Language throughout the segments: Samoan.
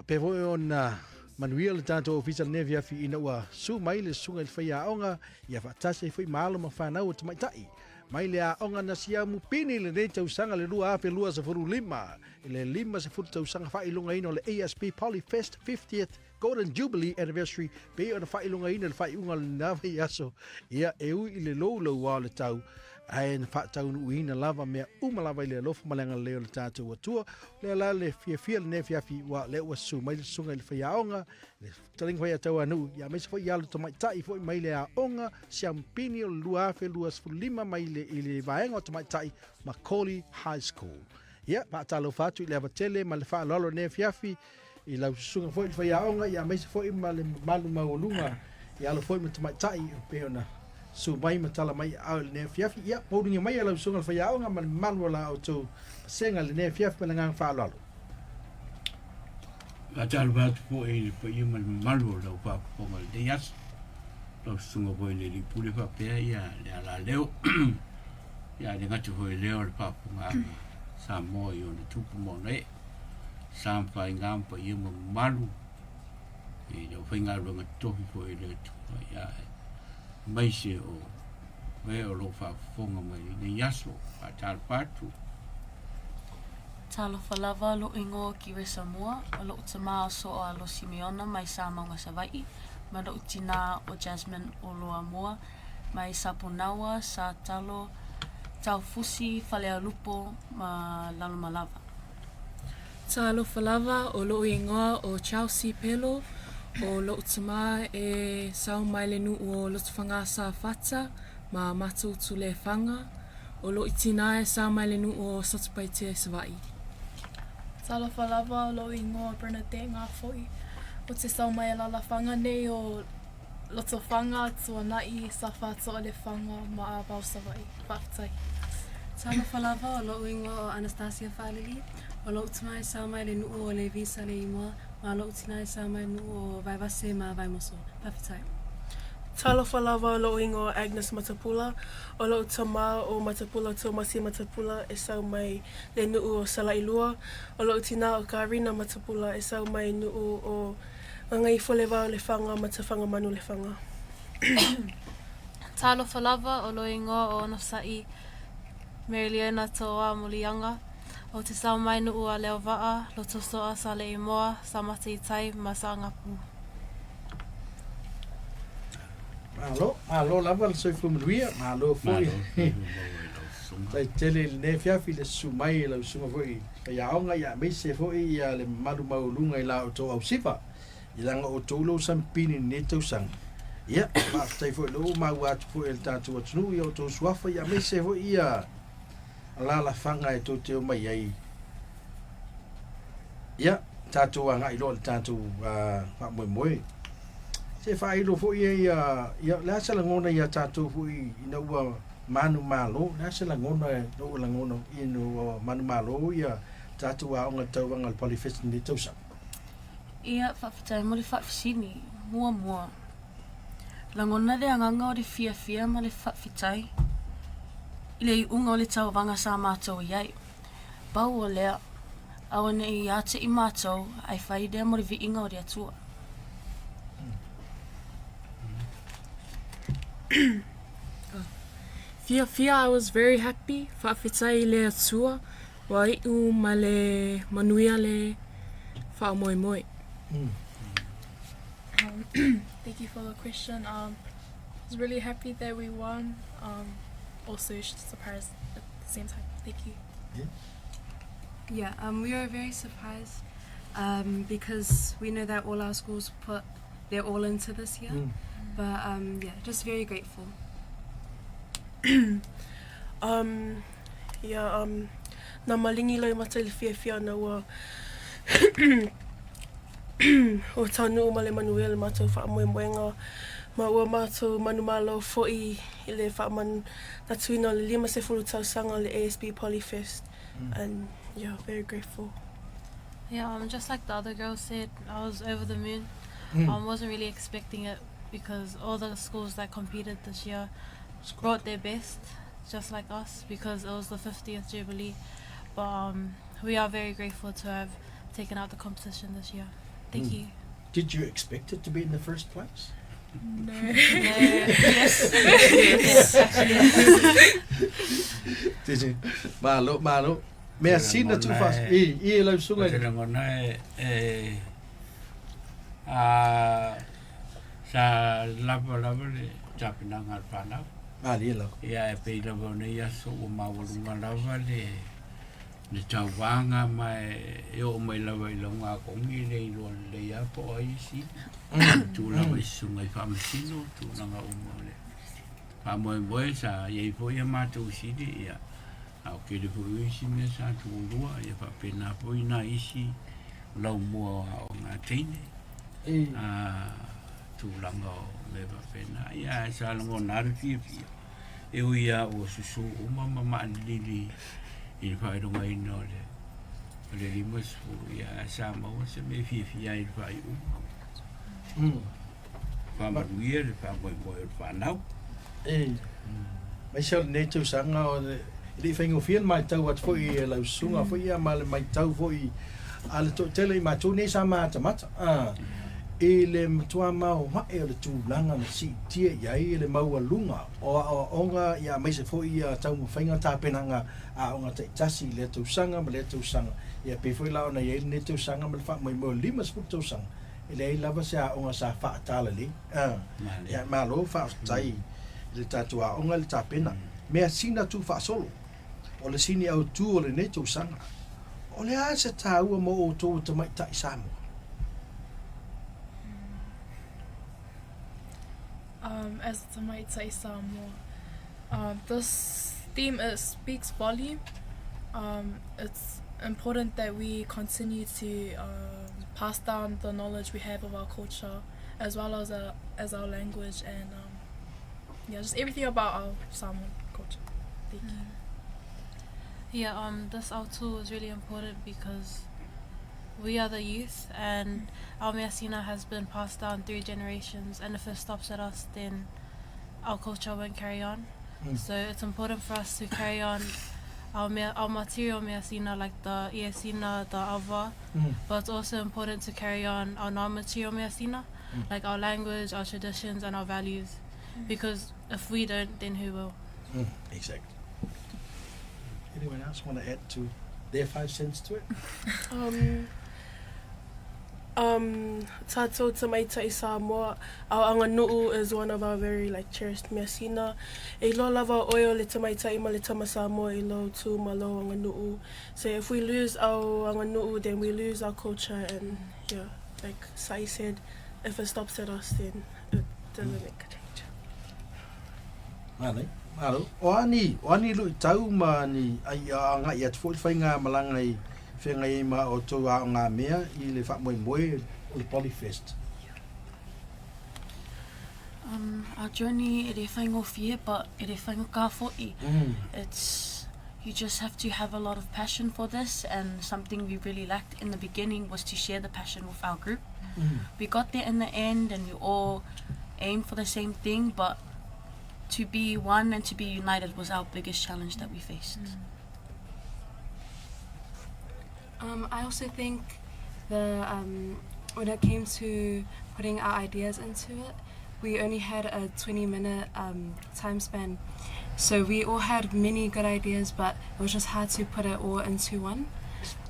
Faapea foi ona manuia le tatou ofisa i lenei afiafi ina ua susu mai le susuga i le faiaoga ia faatasi ai foi ma alo ma fanau o tamaitai mai le aoga na Siamu Pini i lenei tausaga le 2025 i le 50 tausaga faailogaina o le ASB Polyfest 50th Golden Jubilee Anniversary pei ona faailogaina i le faaiuga o lena vaiaso. Ia, e ui i le louloua o le tau, ae na faataunuuina lava mea uma lava i le alofa ma le agalelei o le tatou Atua. O lea la le fiafia lenei afiafi, ua o lea ua susu mai le susuga i le faiaoga, le fetalaiga foi ia Tauanuu, ia aemaise foi alo tamaitai foi mai le aoga siamupini o le 2025 mai le, i le vaega o tamaitai McAuley High School. Ia, faatalofa atu i le ava tele ma le faaaloalo i lenei afiafi, i lau susuga foi i le faiaoga, ia aemaise foi ma le mamalu maualuga i alo foi ma tamaitai e pei ona susu mai ma tala mai aao i lenei afiafi. Ia, pouliga mai lau susuga i le faiaoga ma le mamalu o la outou vasega i lenei afiafi ma le agaga faaaloalo. Faatalofa atu foi i le paia ma le mamalu o lau faafofoga i lenei aso. Lau susuga foi i le Alii Pule faapea ia le alaleo. Ia le gata foi i lea o le faafofogaaga Samoa i ona tupu ma ona ee. Sa ma faiga ma paia ma mamalu i le aufaigaluega totofi foi i le Atua ia aemaise o e o lo o faafofoga mai i lenei aso. Faatalofa atu. Talofa lava lo'u igoa o Kiresa Moa, o lo'u tamā o Soa Alo Simeona mai Samauga Savai'i, ma lo'u tinā o Jasmine Oloa Moa mai Saponaua, Satalo, Taufusi, Falealupo ma Lalomalava. Talofa lava, o lo'u igoa o Chelsea Pelo, o lo'u tamā e sau mai le nu'u o Lotofaga Safata ma Matautu Lefaga, o lo'u tinā e sau mai le nu'u o Satupaitea i Savaii. Talofa lava, o lo'u igoa o Bernadette Ngafoi, ou te sau mai alalafaga nei o Lotofaga, Tuanai, Safata o Lefaga ma Avao Savaii. Faafetai. Talofa lava, o lo'u igoa o Anastasia Faalili, o lo'u tamā e sau mai le nu'u o Levi Saleimoa, ma lo'u tinā e sau mai le nu'u o Vaevase ma Vaimoso. Faafetai. Talofa lava, o lo'u igoa o Agnes Matapula, o lo'u tamā o Matapula Tomasi Matapula e sau mai le nu'u o Salailua, o lo'u tinā o Karina Matapula e sau mai nu'u o Gagaifolevao Lefaga ma Tafagamanu Lefaga. Talofa lava, o lou igoa o Onosai Meriliona Toa Muliaga. Ou te sau mai nu'u a Leovaa, Lotosoa, Saleimoa, Samateitai ma Saanapu. Malo, malo lava le soifua manuia, malo foi. Faafetai tele i lenei afiafi le susu mai e lau susuga foi faiaoga ia aemaise foi ia le mamalu maualuga i la outou ausiva i leaga o outou lou sampini i lenei tausaga. Ia, faafetai foi lou maua atu foi e le tatou atunuu ia outou suafa ia aemaise foi ia alalafaga e tou te omai ai. Ia, tatou agai loa i le tatou faamoemoe. Se faailo foi ia, ia, le a se lagona ia tatou foi ina ua manumalo, le a se lagona ina ua lagona ina ua manumalo ia tatou aoga i le tauvaga o le Polyfest i lenei tausaga? Ia, faafetai mo le faafesili. Muamua, lagona le agaga o le fiafia ma le faafetai i le iuga o le tauvaga sa matou i ai. Pau o lea, aua ne i āteʻi mātou ae fai lea mo le viiga o le Atua. Fiafia I was very happy, faafetai i le Atua ua iu ma le manuia le faamoemoe. Thank you for the question. I was really happy that we won. Also surprised at the same time. Thank you. Yeah, we were very surprised because we know that all our schools put their all into this year. But yeah, just very grateful. Yeah, na malingi lau mata i le fiafia na ua ua taunuu ma le manuia le matou faamoemoega ma ua matou manumalo foi i le faamanatuina o le 50 tausaga o le ASB Polyfest and yeah, very grateful. Yeah, just like the other girls said, I was over the moon. I wasn't really expecting it because all the schools that competed this year brought their best, just like us, because it was the 50th Jubilee. But we are very grateful to have taken out the competition this year. Thank you. Did you expect it to be in the first place? No. Yes. Yes, actually. Did you? Malo, malo. Mea sina tu fas i i lau susuga. Te lagona e, e a sa lava lava le tapenaga a le fanau. Malie lava. Ia e pei lava o nei aso ua maualuga lava le le tauvaga ma e oo mai lava i laugakogi le iloa lelei lava po o ai e sili. Tu lava i susuga i faamasino tulaga uma o le faamoemoe sa i ai foi a matou sili ia a o tele foi o isi mea sa tuulua ia faapena foi nai isi laumua o aoga a teine a tulaga o mea faapena ia ae sa lagona lava le fiafia e ui lava ua susu uma ma maalilili i le faailogaina o le o le 50 ia ae sa maua se mea e fiafia ai i le faaiuga. Faamanuia le faamoemoe o le fanau. E, aemaise o lenei tausaga o le, e le i faigofie le matau atu foi i lau susuga foi ia ma le matau foi a le toatele i matou nei sa matamata a, i le matua maoae o le tulaga na siitia i ai le maualuga o aoaoga ia aemaise foi ia taumafaiga tapenaga aoga taitasi i lea tausaga ma lea tausaga. Ia pei foi la ona i ai lenei tausaga ma le faamoemoe o le 50 tausaga E leai lava se aoga sa faatalalei. Ia, malo faafetai i le tatou aoga le tapena. Measina tuufaasolo, o le sini autu o lenei tausaga. O le a se taua mo outou o tamaitai Samoa? Um, as a tamaitai Samoa, this theme, it speaks volume. Um, it's important that we continue to um, pass down the knowledge we have of our culture as well as our, as our language and um, yeah, just everything about our Samoan culture. Thank you. Yeah, this autu is really important because we are the youth and our measina has been passed down through generations, and if it stops at us, then our culture won't carry on. So it's important for us to carry on our, mea, our material measina, like the iesina, the ava, but it's also important to carry on our non-material measina, like our language, our traditions, and our values, because if we don't, then who will? Exactly. Anyone else want to add to their 5 cents to it? Tātou Tamaitai Samoa, our aganu'u is one of our very like cherished measina. E iloa lava o oe o le tamaitai ma le tama Samoa i lou tu ma lou aganu'u. So if we lose our aganu'u, then we lose our culture and yeah, like Sai said, if it stops at us, then it doesn't make a change. Mānai, malo. O a ni, o a ni luitau ma ni ai a agai atu foi le faigamalaga i feagai ai ma outou aogamea i le faamoemoe o le Polyfest? Our journey e le faigofie but e le faigata fo'i. It's you just have to have a lot of passion for this and something we really lacked in the beginning was to share the passion with our group. We got there in the end and we all aimed for the same thing, but to be one and to be united was our biggest challenge that we faced. I also think the when it came to putting our ideas into it, we only had a 20-minute time span. So we all had many good ideas, but it was just hard to put it all into one.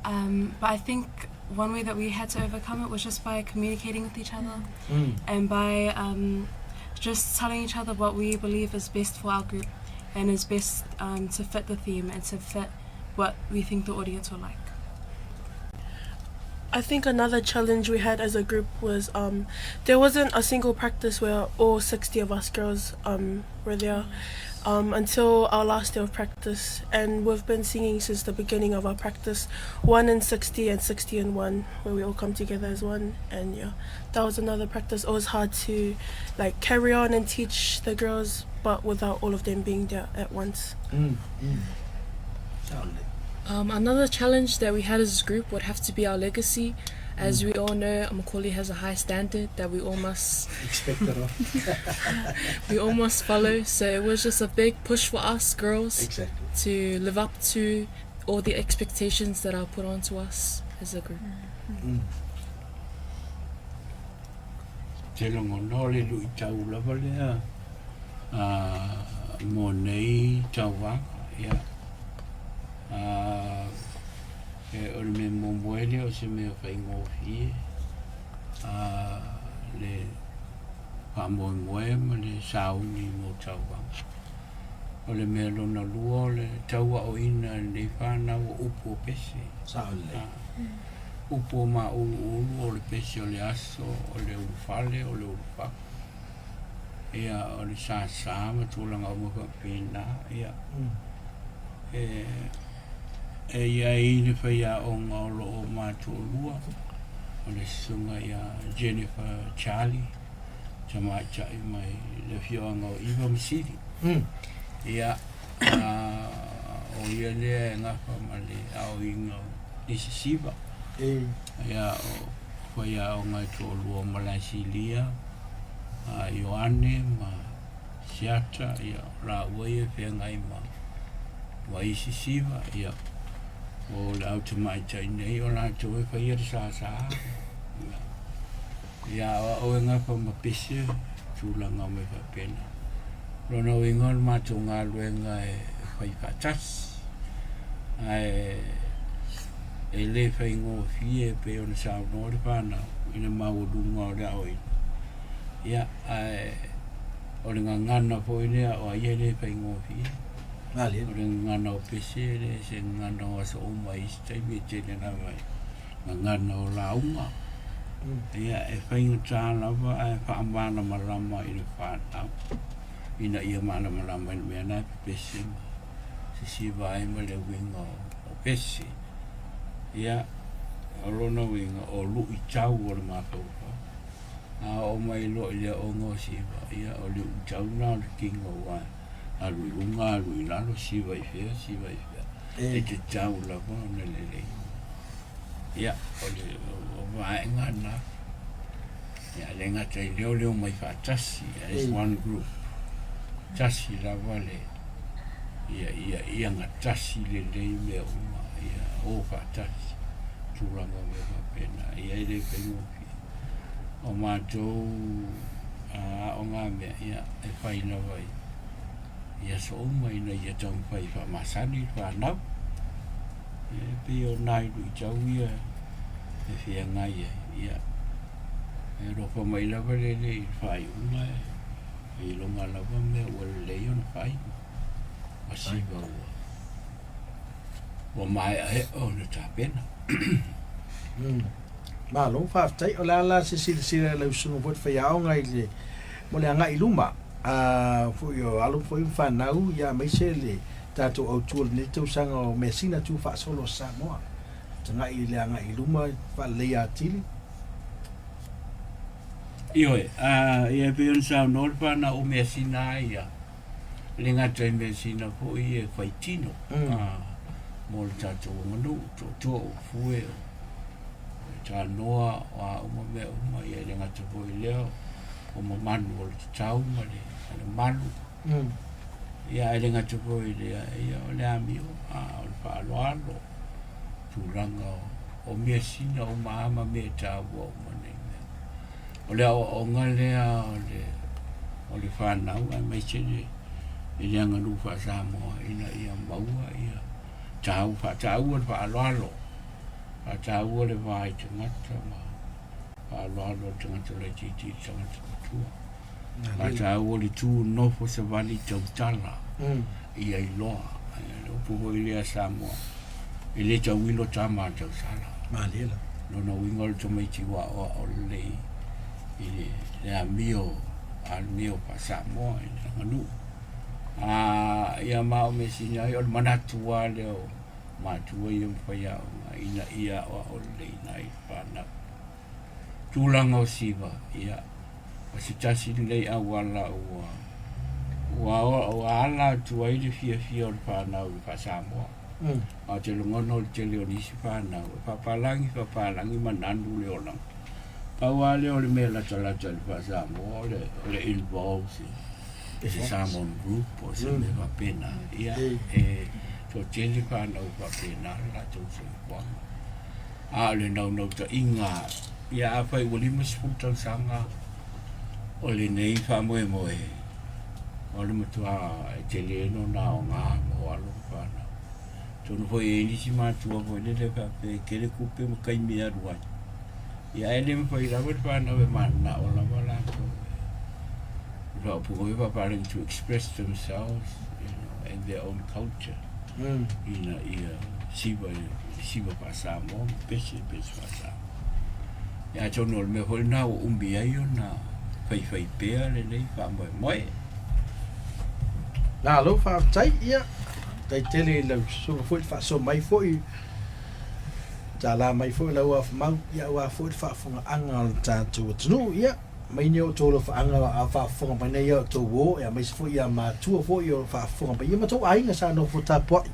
But I think one way that we had to overcome it was just by communicating with each other and by just telling each other what we believe is best for our group and is best to fit the theme and to fit what we think the audience will like. I think another challenge we had as a group was there wasn't a single practice where all 60 of us girls were there until our last day of practice. And we've been singing since the beginning of our practice, 1 in 60 and 60 in 1, where we all come together as one. And yeah, that was another practice. It was hard to like carry on and teach the girls, but without all of them being there at once. Another challenge that we had as a group would have to be our legacy. As we all know, Amakoli has a high standard that we all must expect it of. we all must follow. So it was just a big push for us girls to live up to all the expectations that are put onto us as a group. te lagona o le luitau lava lea mo nei tauvaga. Ia, o le mea muamua e le o se mea faigofie le faamoemoe ma le sauni mo tauvaga. O le mea lona lua o le tauaoina e lenei fanau o upu o pese. Sao lelei. Upu o mauluulu o le pese o le aso, o le ulufale, o le ulufaga. Ia, o le sasa ma tulaga uma faapena. Ia, e i ai le faiaoga o lo o matoalua, o le susuga ia Jennifer Charlie, tamaitai mai le afioaga o Iva ma Sili. Ia, o ia lea e gafa ma le aoina o nisi siva. Ia, o faiaoga e toalua o Malaesilia, Ioane ma Siata, ia, o laua ia e feagai ma isi siva. Ia, o le au tamaitai nei o latou e faia le sasa. Ia, o au e gafa ma pese, tulaga uma e faapena. O lona uiga o le matou galuega e fai faatasi, ae e le faigofie e pei ona saunoa le fanau i le maualuga o le aoina. Ia, ae o le gagana foi lea o ai e le faigofie. O le gagana o pese e le se gagana o aso uma i isi taimi e tele lava i gagana o lauga. Ia, e faigata lava ae faamalamalama i le fanau ina ia malamalama i le mea lena e pepese ma sisiva ai ma le uiga o pese. Ia, o lona uiga o luitau o le mafaufau. A oo mai loa i le aoga o siva, ia o le luitau lena o le tino aua e alu i luga alu i lalo, siva i fea, siva i fea. E tatau lava ona lelei. Ia, o le vaega lena. Ia, e le gata i lea o le omai faatasi, as one group. Tasi lava le, ia, ia, ia gatasi lelei mea uma, ia o faatasi, tulaga o mea faapena. Ia, e le faigofie. O matou aoga mea, ia, e fai lava i aso uma ina ia taumafai e faamasani le fanau. E pei o nai luitau ia e feagai ai. Ia, e alofa mai lava le Alii i le faaiuga e iloga lava mea ua lelei ona fai ma siva ua maeaea ona tapena. Malo, faafetai. O le a la se silasila i lau susuga foi le faiaoga i le mo le agai i luma foi o alo foi ma fanau, ia aemaise le tatou autu o lenei tausaga o measina tuufaasolo a Samoa, tagai i le agai i luma faaleleia atili? Ioe, ia e pei ona saunoa le fanau o measina lava ia, e le gata i measina foi e fai tino mo le tatou aganuu, toatoa o fue, o tanoa, o a uma mea uma, ia e le gata foi i lea o mamanu o le tatau ma le malu. Ia ae le gata foi i lea, ia o le amio, o le faaaloalo, tulaga o measina uma lava ma mea taua uma nei mea. O le aoaoga lea o le fanau aemaise i le aganuu faa-Samoa ina ia maua ia tau, faataua le faaaloalo, faataua le va i tagata ma faaaloalo le tagata laitiiti i le tagata matua. Faataua le tu nofo savali tautala ia iloa. Le upu foi lea Samoa, e le tauilo tama a tausala. Malie la. Lona uiga o le tamaiti ua aoao lelei i le amio, amio faa-Samoa i le aganuu. Ia ma o measina ai, o le manatu lava lea o matua ia ma faiaoga ina ia aoao lelei nai fanau. Tulaga o siva, ia, o se tasi lenei auala ua ua ala atu ai le fiafia o le fanau i le faa-Samoa. Ae ou te lagona o le tele o nisi fanau e faapalagi faapalagi ma nanu le olaga. Pau lava lea o le mea latalata i le faa-Samoa o le involve se Samoan group po o se mea faapena. Ia, e toatele fanau faapena le latou soifuaga. A o le naunautaiga, ia afai ua 50 tausaga O lenei faamoemoe, o le matuā e tele lona aoga mo alo ma fanau. Atonu foi e i ai nisi matua foi lele faapea e tele tupe ma taimi e alu ai, ia ae le mafai lava le fanau e mananao lava latou i le faaupuga foi faapalagi to express themselves you know and their own culture ina ia siva i le siva faa-Samoa ma pese i pese faa-Samoa. Ia atonu o le mea foi lena ua umi ai ona faifai pea lenei faamoemoe. Malo faafetai, ia, faafetai tele i lau susuga foi le faasoa mai foi, tala mai foi lau afamau, ia aua foi le faafofogaaga a le tatou atunuu, ia, mai nei o outou alofaaga a o faafofoga mai nei a outou uo, aemaise foi ia matua foi o lo o faafofoga mai, ia ma tou aiga sa nofo tapuai,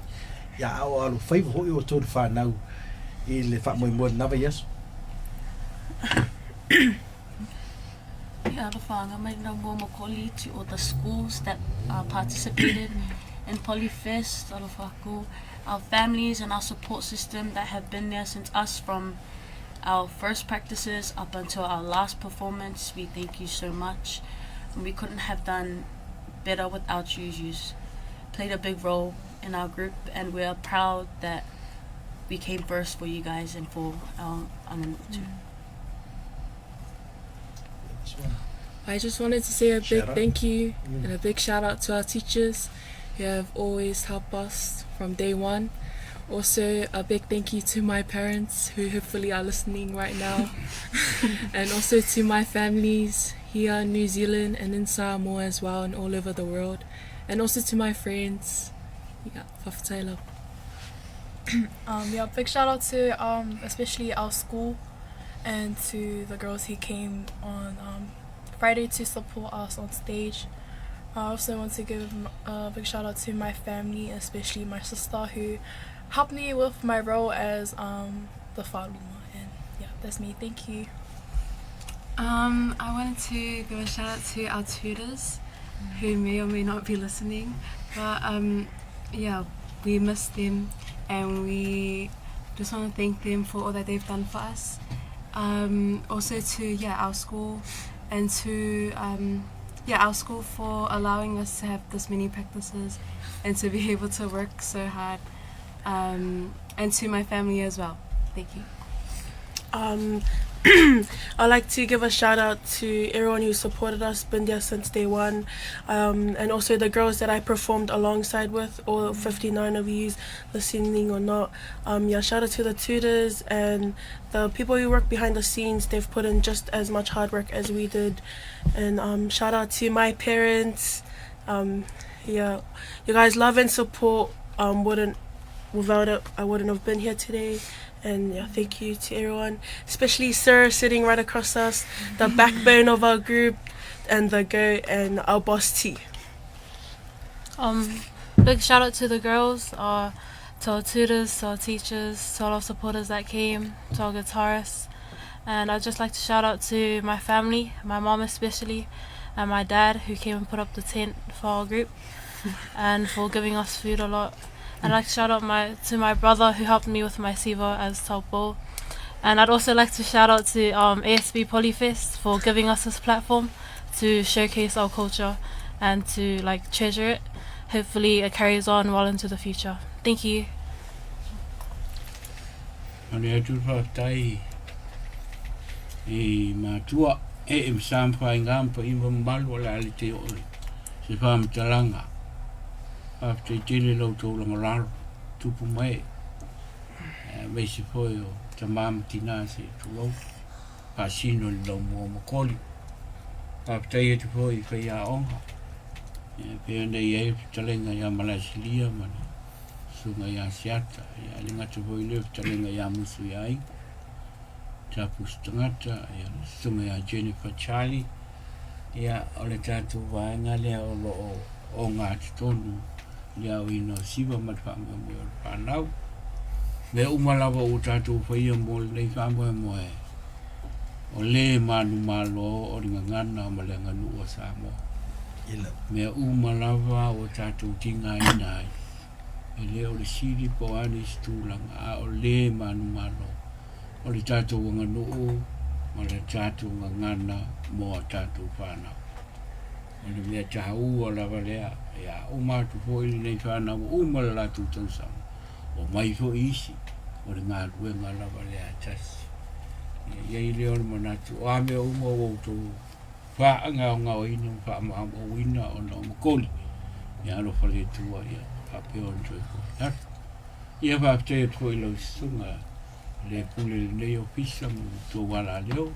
ia a o alofaiva foi outou i le fanau i le faamoemoe i lena vaiaso. Ia alofaaga mai lau moa mokoli to all the schools that participated in Polyfest, alofa aku, our families and our support system that have been there since us from our first practices up until our last performance. We thank you so much. And we couldn't have done better without you. You played a big role in our group, and we are proud that we came first for you guys and for our aganu'u too. I just wanted to say a big Shout out. thank you and a big shout out to our teachers who have always helped us from day one. Also, a big thank you to my parents who hopefully are listening right now, and also to my families here in New Zealand and in Samoa as well, and all over the world, and also to my friends. Yeah, fa'afetai lava. Yeah, big shout out to especially our school and to the girls who came on Friday to support us on stage. I also want to give a big shout out to my family, especially my sister who helped me with my role as the fa'aluma. And yeah, that's me. Thank you. I wanted to give a shout out to our tutors who may or may not be listening, but yeah, we miss them and we just want to thank them for all that they've done for us. Also to our school and to our school for allowing us to have this many practices and to be able to work so hard, and to my family as well. Thank you. I'd like to give a shout out to everyone who supported us, been there since day one, and also the girls that I performed alongside with, all 59 of you, listening or not. Yeah, shout out to the tutors and the people who work behind the scenes. They've put in just as much hard work as we did. And shout out to my parents. Yeah, you guys love and support. Wouldn't without it, I wouldn't have been here today. And yeah, thank you to everyone, especially Sir sitting right across us, the backbone of our group, and the goat and our boss T. Big shout out to the girls, to our tutors, to our teachers, to all our supporters that came, to our guitarists. And I'd just like to shout out to my family, my mom especially, and my dad who came and put up the tent for our group and for giving us food a lot. I'd like to shout out to my brother who helped me with my siva as taupou. And I'd also like to shout out to ASB Polyfest for giving us this platform to showcase our culture and to treasure it. Hopefully it carries on well into the future. Thank you. O le atu le faafetai i matua e e ma sa ma faiga ma paia ma mamalu o le a le te oo i se faamatalaga. Faafetai tele i la outou lagolago tupu ma ee, aemaise foi o tamā ma tinā seʻi tulou faasino i le laumua makoli. Faafetai atu foi i faiaoga e pei ona i ai le fetalaiga iā Malaesilia ma le susuga iā Siata, ia ae le gata foi i lea o le fetalaiga iā Musu ia Aiga, Tapusi Tagata, ia le susuga iā Jennifer Charlie, ia o le tatou vaega lea o lo o ogatotonu i le aoina o siva ma le faamoemoe o le fanau. Mea uma lava ua tatou faia mo lenei faamoemoe, o lē manumalo o le gagana ma le aganuu a Samoa. Mea uma lava ua tatou tigaina ai, e lē o le sili po o a nisi tulaga, a o lē manumalo o le tatou aganuu. Ma le tatou gagana mo a tatou fanau. O le mea taua lava lea, ia uma atu foi lenei fanau ua uma le latou tausaga, omai foi isi, o le galuega lava lea e tasi. Ia i ai lea o le manatu, o a mea uma ua outou faagaogaoina ma faamaumauina ona o Makoli, ia alofa le Atua ia faapea ona toe foi atu. Ia faafetai atu foi i lau susuga le pule i lenei ofisa ma lo outou alaleo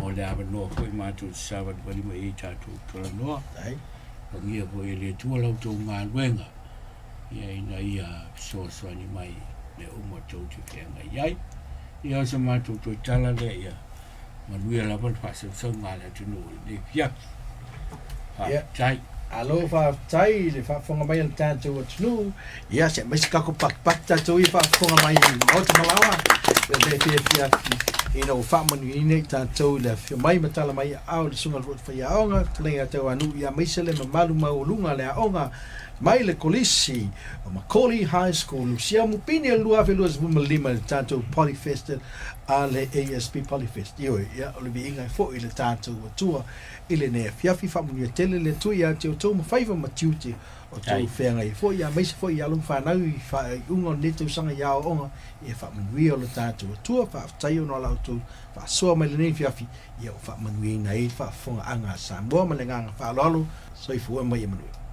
mo le avanoa foi matou te savalivali mai ai tatou talanoa. Pagia foi e le Atua la outou galuega ia ina ia fesoasoani mai mea uma tou te feagai ai. Ia o se matou toe tala lea ia manuia lava le faasausauga a le atunuu i lenei afiafi. Faafetai. Alo faafetai i le faafofoga mai a le tatou atunuu. Ia, se aumai se kako pakipaki tatou ia faafofoga mai i Maota Malaoa. Le fiafiafi ina ua faamanuiaina i tatou i le afifio mai ma tala mai aao i le Susuga i le Loto Faiaoga, Fetalaiga ia Tauanuu, ia aemaise le mamalu maualuga o le aoga mai le Kolisi o McAuley High School, Lucia Mupini o le 2025 i le tatou Polyfest a le ASP Polyfest. Ioe, ia, o le viiga e foi i le tatou Atua i lenei afiafi. Faamanuia tele le Atua ia te outou ma faiva ma tiute o tou feagai ai foi, aemaise foi i alo ma fanau i faaiuga o lenei tausaga i aoaoga, ia faamanuia o le tatou Atua. Faafetai ona o la outou faasoa mai lenei afiafi, ia ua faamanuiaina ai le faafofogaaga a Samoa ma le agaga faaaloalo. Soifua ma ia manuia.